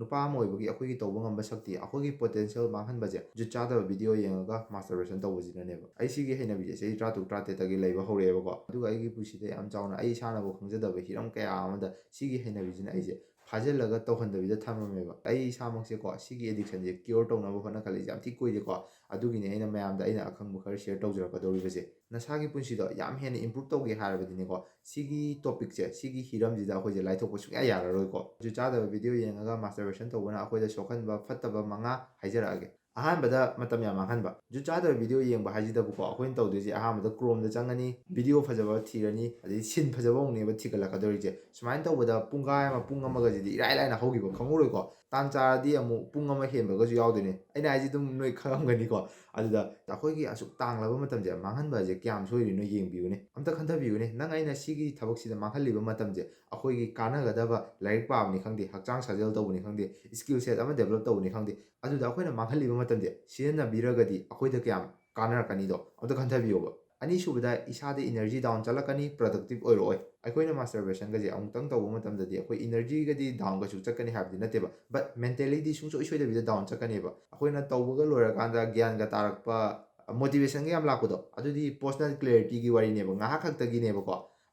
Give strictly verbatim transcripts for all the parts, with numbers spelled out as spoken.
ꯅꯨꯄꯥ ꯑꯃ ꯑꯣꯏꯕꯒꯤ ꯑꯩꯈꯣꯏꯒꯤ ꯇꯧꯕ ꯉꯝꯕ ꯁꯛꯇꯤ, ꯑꯩꯈꯣꯏꯒꯤ ꯄꯣꯇꯦꯟꯁꯤꯌꯦꯜ ꯃꯥꯡꯍꯟꯕꯁꯦ ꯖꯨꯠ ꯆꯥꯗꯕ ꯚꯤꯗꯤꯑꯣ ꯌꯦꯡꯉꯒ ꯃꯥꯁꯇꯔꯕꯦꯁꯟ ꯇꯧꯕꯁꯤꯅꯅꯦꯕ꯫ ꯑꯩ ꯁꯤꯒꯤ ꯍꯩꯅꯕꯤꯁꯦ ꯆꯍꯤ ꯇꯔꯥ ꯇꯔꯨꯛ ꯇꯔꯥ ꯇꯔꯦꯠꯇꯒꯤ ꯂꯩꯕ ꯍꯧꯔꯛꯑꯦꯕꯀꯣ꯫ ꯑꯗꯨꯒ ꯑꯩꯒꯤ ꯄꯨꯟꯁꯤꯗ ꯌꯥꯝ ꯆꯥꯎꯅ ꯑꯩ ꯏꯁꯥꯅꯕꯨ ꯈꯪꯖꯗꯕ ꯍꯤꯔꯝ ꯀꯌꯥ ꯑꯃꯗ ꯁꯤꯒꯤ ꯍꯩꯅꯕꯤꯁꯤꯅ ꯑꯩꯁꯦ ꯐꯥꯖꯤꯜꯂꯒ ꯇꯧꯍꯟꯗꯕꯤꯗ ꯊꯝꯃꯝꯃꯦꯕ꯫ ꯑꯩ ꯏꯁꯥꯃꯛꯁꯦꯀꯣ ꯁꯤꯒꯤ ꯑꯦꯗꯤꯛꯁꯟꯁꯦ ꯀ꯭ꯌꯣꯔ ꯇꯧꯅꯕ ꯍꯣꯠꯅꯈꯠꯂꯛꯏꯁꯦ ꯌꯥꯝ ꯊꯤ ꯀꯨꯏꯔꯦꯀꯣ꯫ ꯑꯗꯨꯒꯤꯅꯦ ꯑꯩꯅ ꯃꯌꯥꯝꯗ ꯑꯩꯅ ꯑꯈꯪꯕ ꯈꯔ ꯁꯤꯌꯔ ꯇꯧꯖꯔꯛꯀꯗꯧꯔꯤꯕꯁꯦ꯫ ꯅꯁꯥꯒꯤ ꯄꯨꯟꯁꯤꯗꯣ ꯌꯥꯝ ꯍꯦꯟꯅ ꯏꯝꯄ꯭ꯔꯨꯞ ꯇꯧꯒꯦ ꯍꯥꯏꯔꯕꯗꯤꯅꯦꯀꯣ, ꯁꯤꯒꯤ ꯇꯣꯄꯤꯛꯁꯦ, ꯁꯤꯒꯤ ꯍꯤꯔꯝꯁꯤꯗ ꯑꯩꯈꯣꯏꯁꯦ ꯂꯥꯏꯊꯣꯛꯄ ꯁꯨꯡꯌꯥ ꯌꯥꯔꯔꯣꯏꯀꯣ꯫ ꯖꯨꯠ ꯆꯥꯗꯕ ꯚꯤꯗꯤꯑꯣ ꯌꯦꯡꯉꯒ ꯃꯥꯁꯇꯔꯕꯦꯁꯟ ꯇꯧꯕꯅ ꯑꯩꯈꯣꯏꯗ ꯁꯣꯛꯍꯟꯕ ꯐꯠꯇꯕ ꯃꯉꯥ ꯍꯥꯏꯖꯔꯛꯑꯒꯦ꯫ ꯑꯍꯥꯟꯕꯗ, ꯃꯇꯝ ꯌꯥꯝ ꯃꯥꯡꯍꯟꯕ꯫ ꯖꯨꯠ ꯆꯥꯗꯕ ꯚꯤꯗꯤꯑꯣ ꯌꯦꯡꯕ ꯍꯥꯏꯁꯤꯗꯕꯨꯀꯣ, ꯑꯩꯈꯣꯏꯅ ꯇꯧꯗꯣꯏꯁꯦ ꯑꯍꯥꯟꯕꯗ ꯀ꯭ꯔꯣꯝꯗ ꯆꯪꯉꯅꯤ, ꯚꯤꯗꯤꯑꯣ ꯐꯖꯕ ꯊꯤꯔꯅꯤ, ꯑꯗꯩ ꯁꯤꯟ ꯐꯖꯕ ꯑꯃꯨꯛꯅꯦꯕ ꯊꯤꯒꯠꯂꯛꯀꯗꯧꯔꯤꯁꯦ꯫ ꯁꯨꯃꯥꯏꯅ ꯇꯧꯕꯗ ꯄꯨꯡꯈꯥꯏ ꯑꯃ, ꯄꯨꯡ ꯑꯃꯒꯁꯤꯗꯤ ꯏꯔꯥꯏ ꯂꯥꯏꯅ ꯍꯧꯈꯤꯕ ꯈꯪꯍꯧꯔꯣꯏꯀꯣ꯫ ꯇꯥꯟ ꯆꯥꯔꯗꯤ ꯑꯃꯨꯛ ꯄꯨꯡ ꯑꯃ ꯍꯦꯟꯕꯒꯁꯨ ꯌꯥꯎꯗꯣꯏꯅꯦ꯫ ꯑꯩꯅ ꯍꯥꯏꯁꯤ ꯑꯗꯨꯝ ꯅꯣꯏ ꯈꯪꯉꯝꯒꯅꯤꯀꯣ꯫ ꯑꯗꯨꯗ ꯑꯩꯈꯣꯏꯒꯤ ꯑꯁꯨꯛ ꯇꯥꯡꯂꯕ ꯃꯇꯝꯁꯦ ꯃꯥꯡꯍꯟꯕ ꯍꯥꯏꯁꯦ ꯀꯌꯥꯝ ꯁꯣꯏꯔꯤꯅꯣ ꯌꯦꯡꯕꯤꯌꯨꯅꯦ꯫ ꯑꯝꯇ ꯈꯟꯊꯕꯤꯌꯨꯅꯦ꯫ ꯅꯪ ꯑꯩꯅ ꯁꯤꯒꯤ ꯊꯕꯛꯁꯤꯗ ꯃꯥꯡꯍꯜꯂꯤꯕ ꯃꯇꯝꯁꯦ, ꯑꯩꯈꯣꯏꯒꯤ ꯀꯥꯟꯅꯒꯗꯕ ꯂꯥꯏꯔꯤꯛ ꯄꯥꯕꯅꯤ ꯈꯪꯗꯦ, ꯍꯛꯆꯥꯡ ꯁꯥꯖꯦꯜ ꯇꯧꯕꯅꯤ ꯈꯪꯗꯦ, ꯁ꯭ꯀꯤꯜ ꯁꯦꯠ ꯑꯃ ꯗꯦꯕꯂꯞ ꯇꯧꯕꯅꯤ ꯈꯪꯗꯦ, ꯑꯗꯨꯗ ꯑꯩꯈꯣꯏꯅ ꯃꯥꯡꯍꯜꯂꯤꯕ ꯃꯇꯝꯁꯦ ꯁꯤꯖꯤꯟꯅꯕꯤꯔꯒꯗꯤ ꯑꯩꯈꯣꯏꯗ ꯀꯌꯥꯝ ꯀꯥꯟꯅꯔꯛꯀꯅꯤꯗꯣ ꯑꯝꯇ ꯈꯟꯊꯕꯤꯌꯣꯕ꯫ ꯑꯅꯤꯁꯨꯕꯗ, ꯏꯁꯥꯗ ꯏꯅꯔꯖꯤ ꯗꯥꯎꯟ ꯆꯠꯂꯛꯀꯅꯤ, ꯄ꯭ꯔꯗꯛꯇꯤꯞ ꯑꯣꯏꯔꯛꯑꯣꯏ꯫ ꯑꯩꯈꯣꯏꯅ ꯃꯥꯁꯇꯔꯕꯦꯁꯟꯒꯁꯦ ꯑꯃꯨꯛꯇꯪ ꯇꯧꯕ ꯃꯇꯝꯗꯗꯤ ꯑꯩꯈꯣꯏ ꯏꯅꯔꯖꯤꯒꯗꯤ ꯗꯥꯎꯟ ꯀꯩꯁꯨ ꯆꯠꯀꯅꯤ ꯍꯥꯏꯕꯗꯤ ꯅꯠꯇꯦꯕ, ꯕꯠ ꯃꯦꯟꯇꯦꯂꯤꯗꯤ ꯁꯨꯡꯁꯣꯏ ꯁꯣꯏꯗꯕꯤꯗ ꯗꯥꯎꯟ ꯆꯠꯀꯅꯦꯕ꯫ ꯑꯩꯈꯣꯏꯅ ꯇꯧꯕꯒ ꯂꯣꯏꯔꯀꯥꯟꯗ ꯒ꯭ꯌꯥꯟꯒ ꯇꯥꯔꯛꯄ, ꯃꯣꯇꯤꯚꯦꯁꯟꯒ ꯌꯥꯝ ꯂꯥꯛꯄꯗꯣ, ꯑꯗꯨꯗꯤ ꯄꯔꯁꯣꯅꯦꯜ ꯀ꯭ꯂꯦꯔꯤꯇꯤꯒꯤ ꯋꯥꯔꯤꯅꯦꯕ, ꯉꯥꯏꯍꯥꯛ ꯈꯛꯇꯒꯤꯅꯦꯕꯀꯣ꯫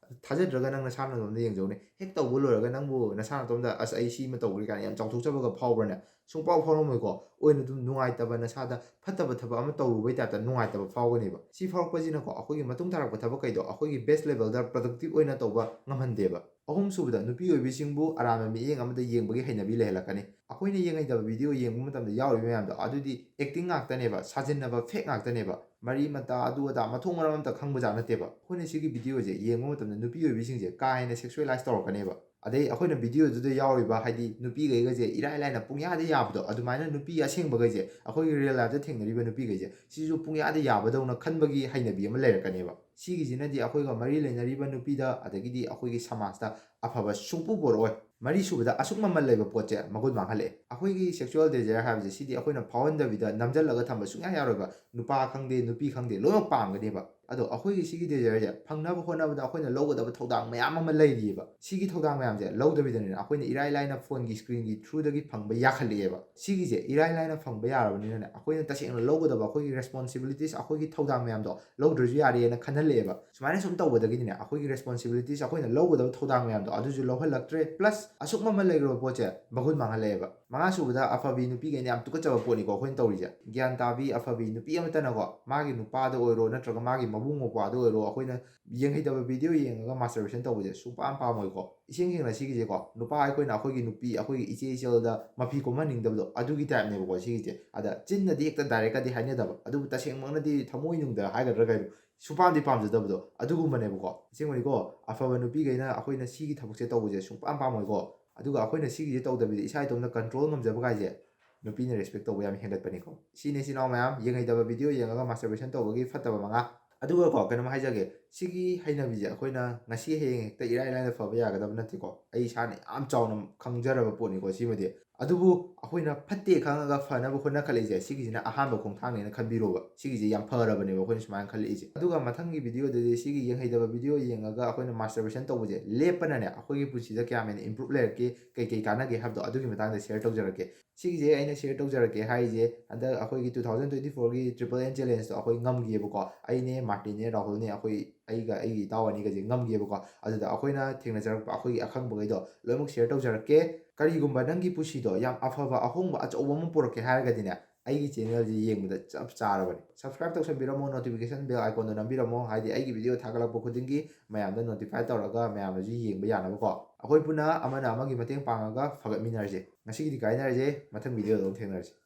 ꯊꯥꯖꯗ꯭ꯔꯒ ꯅꯪ ꯅꯁꯥ ꯅꯇꯣꯝꯗ ꯌꯦꯡꯖꯧꯅꯦ꯫ ꯍꯦꯛ ꯇꯧꯕ ꯂꯣꯏꯔꯒ ꯅꯪꯕꯨ ꯅꯁꯥ ꯅꯇꯣꯝꯗ "ꯑꯁ, ꯑꯩ ꯁꯤꯃ ꯇꯧꯈ꯭ꯔꯦ" ꯀꯥꯏꯅ ꯌꯥꯝ ꯆꯥꯎꯊꯣꯛꯆꯕꯒ ꯐꯥꯎꯕ꯭ꯔꯅꯦ? ꯁꯨꯡꯐꯥꯎ ꯐꯥꯎꯔꯝꯃꯣꯏꯀꯣ꯫ ꯑꯣꯏꯅ ꯑꯗꯨꯝ ꯅꯨꯡꯉꯥꯏꯇꯕ, ꯅꯁꯥꯗ ꯐꯠꯇꯕ ꯊꯕꯛ ꯑꯃ ꯇꯧꯔꯨꯕꯩ ꯇꯥꯏꯞꯇ ꯅꯨꯡꯉꯥꯏꯇꯕ ꯐꯥꯎꯒꯅꯦꯕ꯫ ꯁꯤ ꯐꯥꯎꯔꯛꯄꯁꯤꯅꯀꯣ, ꯑꯩꯈꯣꯏꯒꯤ ꯃꯇꯨꯡ ꯇꯥꯔꯛꯄ ꯊꯕꯛ ꯀꯩꯗꯣ ꯑꯩꯈꯣꯏꯒꯤ ꯕꯦꯁ ꯂꯦꯚꯦꯜꯗ ꯄ꯭ꯔꯗꯛꯇꯤꯞ ꯑꯣꯏꯅ ꯇꯧꯕ ꯉꯝꯍꯟꯗꯦꯕ꯫ ꯑꯍꯨꯝꯁꯨꯕꯗ, ꯅꯨꯄꯤ ꯑꯣꯏꯕꯤꯁꯤꯡꯕꯨ ꯑꯔꯥꯟꯕ ꯃꯤꯠꯌꯦꯡ ꯑꯃꯗ ꯌꯦꯡꯕꯒꯤ ꯍꯩꯅꯕꯤ ꯂꯩꯍꯜꯂꯛꯀꯅꯤ꯫ ꯑꯩꯈꯣꯏꯅ ꯌꯦꯡꯍꯩꯗꯕ ꯚꯤꯗꯤꯑꯣ ꯌꯦꯡꯕ ꯃꯇꯝꯗ ꯌꯥꯎꯔꯤꯕ ꯃꯌꯥꯝꯗꯣ ꯑꯗꯨꯗꯤ ꯑꯦꯛꯇꯤꯡ ꯉꯥꯛꯇꯅꯦꯕ, ꯁꯥꯖꯤꯟꯅꯕ, ꯐꯦꯛ ꯉꯥꯛꯇꯅꯦꯕ꯫ ꯃꯔꯤ ꯃꯇꯥ, ꯑꯗꯨ ꯑꯗꯥ, ꯃꯊꯣꯡ ꯃꯔꯝ ꯑꯝꯇ ꯈꯪꯕꯖꯥꯠ ꯅꯠꯇꯦꯕ꯫ ꯑꯩꯈꯣꯏꯅ ꯁꯤꯒꯤ ꯚꯤꯗꯤꯑꯣꯁꯦ ꯌꯦꯡꯕ ꯃꯇꯝꯗ ꯅꯨꯄꯤ ꯑꯣꯏꯕꯤꯁꯤꯡꯁꯦ ꯀꯥ ꯍꯦꯟꯅ ꯁꯦꯛꯁꯨꯋꯦꯂꯥꯏꯁ ꯇꯧꯔꯛꯀꯅꯦꯕ꯫ ꯑꯗꯩ ꯑꯩꯈꯣꯏꯅ ꯚꯤꯗꯤꯑꯣꯗꯨꯗ ꯌꯥꯎꯔꯤꯕ, ꯍꯥꯏꯗꯤ, ꯅꯨꯄꯤꯈꯩꯒꯁꯦ ꯏꯔꯥꯏ ꯂꯥꯏꯅ ꯄꯨꯡꯌꯥꯗ ꯌꯥꯕꯗꯣ, ꯑꯗꯨꯃꯥꯏꯅ ꯅꯨꯄꯤ ꯑꯁꯦꯡꯕꯈꯩꯁꯦ, ꯑꯩꯈꯣꯏꯒꯤ ꯔꯤꯌꯦꯜ ꯂꯥꯏꯐꯇ ꯊꯦꯡꯅꯔꯤꯕ ꯅꯨꯄꯤꯈꯩꯁꯦ, ꯁꯤꯁꯨ ꯄꯨꯡꯌꯥꯗ ꯌꯥꯕꯗꯧꯅ ꯈꯟꯕꯒꯤ ꯍꯩꯅꯕꯤ ꯑꯃ ꯂꯩꯔꯛꯀꯅꯦꯕ꯫ ꯁꯤꯒꯤꯁꯤꯅꯗꯤ ꯑꯩꯈꯣꯏꯒ ꯃꯔꯤ ꯂꯩꯅꯔꯤꯕ ꯅꯨꯄꯤꯗ, ꯑꯗꯒꯤꯗꯤ ꯑꯩꯈꯣꯏꯒꯤ ꯁꯃꯥꯖꯇ ꯑꯐꯕ ꯁꯨꯡꯄꯨ ꯄꯨꯔꯛꯑꯣꯏ꯫ ꯃꯔꯤꯁꯨꯕꯗ, ꯑꯁꯨꯛ ꯃꯃꯜ ꯂꯩꯕ ꯄꯣꯠꯁꯦ ꯃꯒꯨꯟ ꯃꯥꯡꯍꯜꯂꯛꯑꯦ꯫ ꯑꯩꯈꯣꯏꯒꯤ ꯁꯦꯛꯁꯨꯋꯦꯜ ꯗꯦꯖꯌꯔ ꯍꯥꯏꯕꯁꯦ, ꯁꯤꯗꯤ ꯑꯩꯈꯣꯏꯅ ꯐꯥꯎꯍꯟꯗꯕꯤꯗ ꯅꯝꯁꯤꯜꯂꯒ ꯊꯝꯕ ꯁꯨꯡꯌꯥ ꯌꯥꯔꯣꯏꯕ꯫ ꯅꯨꯄꯥ ꯈꯪꯗꯦ, ꯅꯨꯄꯤ ꯈꯪꯗꯦ, ꯂꯣꯏꯅꯃꯛ ꯄꯥꯝꯒꯅꯦꯕ꯫ ꯑꯗꯣ ꯑꯩꯈꯣꯏꯒꯤ ꯁꯤꯒꯤ ꯗꯦꯖꯔꯁꯦ ꯐꯪꯅꯕ ꯍꯣꯠꯅꯕꯗ ꯑꯩꯈꯣꯏꯅ ꯂꯧꯒꯗꯕ ꯊꯧꯗꯥꯡ ꯃꯌꯥꯝ ꯑꯃ ꯂꯩꯔꯤꯑꯕ꯫ ꯁꯤꯒꯤ ꯊꯧꯗꯥꯡ ꯃꯌꯥꯝꯁꯦ ꯂꯧꯗꯕꯤꯗꯅꯦ ꯑꯩꯈꯣꯏꯅ ꯏꯔꯥꯏ ꯂꯥꯏꯅ ꯐꯣꯟꯒꯤ ꯁ꯭ꯀ꯭ꯔꯤꯟꯒꯤ ꯊ꯭ꯔꯨꯗꯒꯤ ꯐꯪꯕ ꯌꯥꯈꯠꯂꯛꯑꯦꯕ꯫ ꯁꯤꯒꯤꯁꯦ ꯏꯔꯥꯏ ꯂꯥꯏꯅ ꯐꯪꯕ ꯌꯥꯔꯕꯅꯤꯅꯅꯦ, ꯑꯩꯈꯣꯏꯅ ꯇꯁꯦꯡꯅ ꯂꯧꯒꯗꯕ ꯑꯩꯈꯣꯏꯒꯤ ꯔꯦꯁꯄꯣꯟꯁꯤꯕꯤꯂꯤꯇꯤꯁ, ꯑꯩꯈꯣꯏꯒꯤ ꯊꯧꯗꯥꯡ ꯃꯌꯥꯝꯗꯣ ꯂꯧꯗ꯭ꯔꯁꯨ ꯌꯥꯔꯦꯅ ꯈꯟꯍꯜꯂꯛꯑꯦꯕ꯫ ꯁꯨꯃꯥꯏꯅ ꯁꯨꯝ ꯇꯧꯕꯗꯒꯤꯗꯤꯅꯦ, ꯑꯩꯈꯣꯏꯒꯤ ꯔꯦꯁꯄꯣꯟꯁꯤꯕꯤꯂꯤꯇꯤꯁ, ꯑꯩꯈꯣꯏꯅ ꯂꯧꯒꯗꯕ ꯊꯧꯗꯥꯡ ꯃꯌꯥꯝꯗꯣ ꯑꯗꯨꯁꯨ ꯂꯧꯍꯜꯂꯛꯇ꯭ꯔꯦ꯫ ꯄ꯭ꯂꯁ ꯑꯁꯨꯛ ꯃꯃꯜ ꯂꯩꯈ꯭ꯔꯕ ꯄꯣꯠꯁꯦ ꯃꯒꯨꯟ ꯃꯥꯡꯍꯜꯂꯛꯑꯦꯕ꯫ ꯃꯉꯥ ꯁꯨꯕꯗ, ꯑꯐꯕꯤ ꯅꯨꯄꯤꯈꯩꯅ ꯌꯥꯝ ꯇꯨꯀꯠꯆꯕ ꯄꯣꯠꯅꯤꯀꯣ ꯑꯩꯈꯣꯏꯅ ꯇꯧꯔꯤꯁꯦ꯫ ꯒ꯭ꯌꯥꯟ ꯇꯥꯕꯤ ꯑꯐꯕꯤ ꯅꯨꯄꯤ ꯑꯃꯠꯇꯅꯀꯣ, ꯃꯥꯒꯤ ꯅꯨꯄꯥꯗ ꯑꯣꯏꯔꯣ ꯅꯠꯇ꯭ꯔꯒ ꯃꯥꯒꯤ ꯃꯕꯨꯡ ꯃꯧꯄ꯭ꯋꯥꯗ ꯑꯣꯏꯔꯣ, ꯑꯩꯈꯣꯏꯅ ꯌꯦꯡꯍꯩꯗꯕ ꯚꯤꯗꯤꯑꯣ ꯌꯦꯡꯉꯒ ꯃꯥꯁꯇꯔꯕꯦꯁꯟ ꯇꯧꯕꯁꯦ ꯁꯨꯡꯄꯥꯝ ꯄꯥꯝꯃꯣꯏꯀꯣ꯫ ꯏꯁꯦꯡ ꯁꯦꯡꯅ ꯁꯤꯒꯤꯁꯦꯀꯣ, ꯅꯨꯄꯥ ꯑꯩꯈꯣꯏꯅ ꯑꯩꯈꯣꯏꯒꯤ ꯅꯨꯄꯤ, ꯑꯩꯈꯣꯏꯒꯤ ꯏꯆꯦ ꯏꯆꯜꯗ ꯃꯐꯤ ꯀꯣꯝꯍꯟꯅꯤꯡꯗꯕꯗꯣ, ꯑꯗꯨꯒꯤ ꯇꯥꯏꯞꯅꯦꯕꯀꯣ ꯁꯤꯒꯤꯁꯦ꯫ ꯑꯗ ꯆꯤꯟꯅꯗꯤ ꯍꯦꯛꯇ ꯗꯥꯏꯔꯦꯛꯀꯗꯤ ꯍꯥꯏꯅꯗꯕ, ꯑꯗꯨꯕꯨ ꯇꯁꯦꯡꯃꯛꯅꯗꯤ ꯊꯃꯣꯏꯅꯨꯡꯗ ꯍꯥꯏꯒꯗ꯭ꯔꯥ ꯀꯩꯅꯣ, ꯁꯨꯡꯄꯥꯝꯗꯤ ꯄꯥꯝꯖꯗꯕꯗꯣ ꯑꯗꯨꯒꯨꯝꯕꯅꯦꯕꯀꯣ꯫ ꯑꯁꯦꯡꯕꯅꯤꯀꯣ, ꯑꯐꯕ ꯅꯨꯄꯤꯈꯩꯅ ꯑꯩꯈꯣꯏꯅ ꯁꯤꯒꯤ ꯊꯕꯛꯁꯦ ꯇꯧꯕꯁꯦ ꯁꯨꯡꯄꯥꯝ ꯄꯥꯝꯃꯣꯏꯀꯣ꯫ ꯑꯗꯨꯒ ꯑꯩꯈꯣꯏꯅ ꯁꯤꯒꯤꯁꯦ ꯇꯧꯗꯕꯤꯗ ꯏꯁꯥ ꯏꯇꯣꯝꯇ ꯀꯟꯇ꯭ꯔꯣꯜ ꯉꯝꯖꯕ ꯀꯥꯏꯁꯦ ꯅꯨꯄꯤꯅ ꯔꯦꯁꯄꯦꯛ ꯇꯧꯕ ꯌꯥꯝ ꯍꯦꯟꯒꯠꯄꯅꯤꯀꯣ꯫ ꯁꯤꯅꯦ, ꯏꯆꯤꯟ ꯏꯅꯥꯎ ꯃꯌꯥꯝ, ꯌꯦꯡꯍꯩꯗꯕ ꯚꯤꯗꯤꯑꯣ ꯌꯦꯡꯉꯒ ꯃꯥꯁꯇꯔꯕꯦꯁꯟ ꯇꯧꯕꯒꯤ ꯐꯠꯇꯕ ꯃꯉꯥ꯫ ꯑꯗꯨꯒꯀꯣ, ꯀꯩꯅꯣꯝ ꯍꯥꯏꯖꯒꯦ, ꯁꯤꯒꯤ ꯍꯩꯅꯕꯤꯁꯦ ꯑꯩꯈꯣꯏꯅ ꯉꯁꯤ ꯍꯌꯦꯡ ꯍꯦꯛꯇ ꯏꯔꯥꯏ ꯂꯥꯏꯅ ꯐꯕ ꯌꯥꯒꯗꯕ ꯅꯠꯇꯦꯀꯣ꯫ ꯑꯩ ꯏꯁꯥꯅ ꯌꯥꯝ ꯆꯥꯎꯅ ꯈꯪꯖꯔꯕ ꯄꯣꯠꯅꯤꯀꯣ ꯁꯤꯃꯗꯤ꯫ ꯑꯗꯨꯕꯨ ꯑꯩꯈꯣꯏꯅ ꯐꯠꯇꯦ ꯈꯪꯉꯒ ꯐꯅꯕ ꯍꯣꯠꯅꯈꯠꯂꯛꯏꯁꯦ, ꯁꯤꯒꯤꯁꯤꯅ ꯑꯍꯥꯟꯕ ꯈꯣꯡꯊꯥꯡꯅꯦꯅ ꯈꯟꯕꯤꯔꯣꯕ꯫ ꯁꯤꯒꯤꯁꯦ ꯌꯥꯝ ꯐꯔꯕꯅꯦꯕ ꯑꯩꯈꯣꯏꯅ ꯁꯨꯃꯥꯏꯅ ꯈꯜꯂꯛꯏꯁꯦ꯫ ꯑꯗꯨꯒ ꯃꯊꯪꯒꯤ ꯚꯤꯗꯤꯑꯣꯗꯗꯤ ꯁꯤꯒꯤ ꯌꯦꯡꯍꯩꯗꯕ ꯚꯤꯗꯤꯑꯣ ꯌꯦꯡꯉꯒ ꯑꯩꯈꯣꯏꯅ ꯃꯥꯁꯇꯔꯕꯦꯁꯟ ꯇꯧꯕꯁꯦ ꯂꯦꯞꯄꯅꯅꯦ, ꯑꯩꯈꯣꯏꯒꯤ ꯄꯨꯟꯁꯤꯗ ꯀꯌꯥꯝ ꯍꯦꯟꯅ ꯏꯝꯄ꯭ꯔꯨꯞ ꯂꯩꯔꯛꯀꯦ, ꯀꯩ ꯀꯩ ꯀꯥꯟꯅꯒꯦ ꯍꯥꯏꯕꯗꯣ ꯑꯗꯨꯒꯤ ꯃꯇꯥꯡꯗ ꯁꯤꯌꯔ ꯇꯧꯖꯔꯛꯀꯦ꯫ ꯁꯤꯒꯤꯁꯦ ꯑꯩꯅ ꯁꯤꯌꯔ ꯇꯧꯖꯔꯛꯀꯦ ꯍꯥꯏꯔꯤꯁꯦ, ꯍꯟꯗꯛ ꯑꯩꯈꯣꯏꯒꯤ two thousand twenty fourꯒꯤ Triple N Challengeꯇꯣ ꯑꯩꯈꯣꯏ ꯉꯝꯈꯤꯑꯕꯀꯣ꯫ ꯑꯩꯅꯦ, ꯃꯥꯔꯇꯤꯟꯅꯦ, ꯔꯥꯍꯨꯜꯅꯦ, ꯑꯩꯈꯣꯏ, ꯑꯩꯒ ꯑꯩꯒꯤ ꯏꯇꯥꯎ ꯑꯅꯤꯒꯁꯦ ꯉꯝꯈꯤꯑꯕꯀꯣ꯫ ꯑꯗꯨꯗ ꯑꯩꯈꯣꯏꯅ ꯊꯦꯡꯅꯖꯔꯛꯄ ꯑꯩꯈꯣꯏꯒꯤ ꯑꯈꯪꯕꯈꯩꯗꯣ ꯂꯣꯏꯅꯃꯛ ꯁꯤꯌꯔ ꯇꯧꯖꯔꯛꯀꯦ꯫ ꯀꯔꯤꯒꯨꯝꯕ ꯅꯪꯒꯤ ꯄꯨꯟꯁꯤꯗꯣ ꯌꯥꯝ ꯑꯐꯕ ꯑꯍꯣꯡꯕ ꯑꯆꯧꯕ ꯑꯃ ꯄꯨꯔꯛꯀꯦ ꯍꯥꯏꯔꯒꯗꯤꯅꯦ, ꯑꯩꯒꯤ ꯆꯦꯅꯦꯜꯁꯦ ꯌꯦꯡꯕꯗ ꯆꯞ ꯆꯥꯔꯕꯅꯤ꯫ ꯁꯕꯁꯀ꯭ꯔꯥꯏꯕ ꯇꯧꯁꯟꯕꯤꯔꯝꯃꯣ, ꯅꯣꯇꯤꯐꯤꯀꯦꯁꯟ ꯕꯦꯜ ꯑꯥꯏꯀꯣꯟꯗꯣ ꯅꯝꯕꯤꯔꯝꯃꯣ, ꯍꯥꯏꯗꯤ ꯑꯩꯒꯤ ꯚꯤꯗꯤꯑꯣ ꯊꯥꯒꯠꯂꯛꯄ ꯈꯨꯗꯤꯡꯒꯤ ꯃꯌꯥꯝꯗ ꯅꯣꯇꯤꯐꯥꯏ ꯇꯧꯔꯒ ꯃꯌꯥꯝꯅꯁꯨ ꯌꯦꯡꯕ ꯌꯥꯅꯕꯀꯣ꯫ ꯑꯩꯈꯣꯏ ꯄꯨꯟꯅ ꯑꯃꯅ ꯑꯃꯒꯤ ꯃꯇꯦꯡ ꯄꯥꯡꯉꯒ ꯐꯒꯠꯃꯤꯟꯅꯔꯁꯦ꯫ ꯉꯁꯤꯒꯤꯗꯤ ꯀꯥꯏꯅꯔꯁꯦ, ꯃꯊꯪ ꯚꯤꯗꯤꯑꯣꯗ ꯑꯃꯨꯛ ꯊꯦꯡꯅꯔꯁꯦ꯫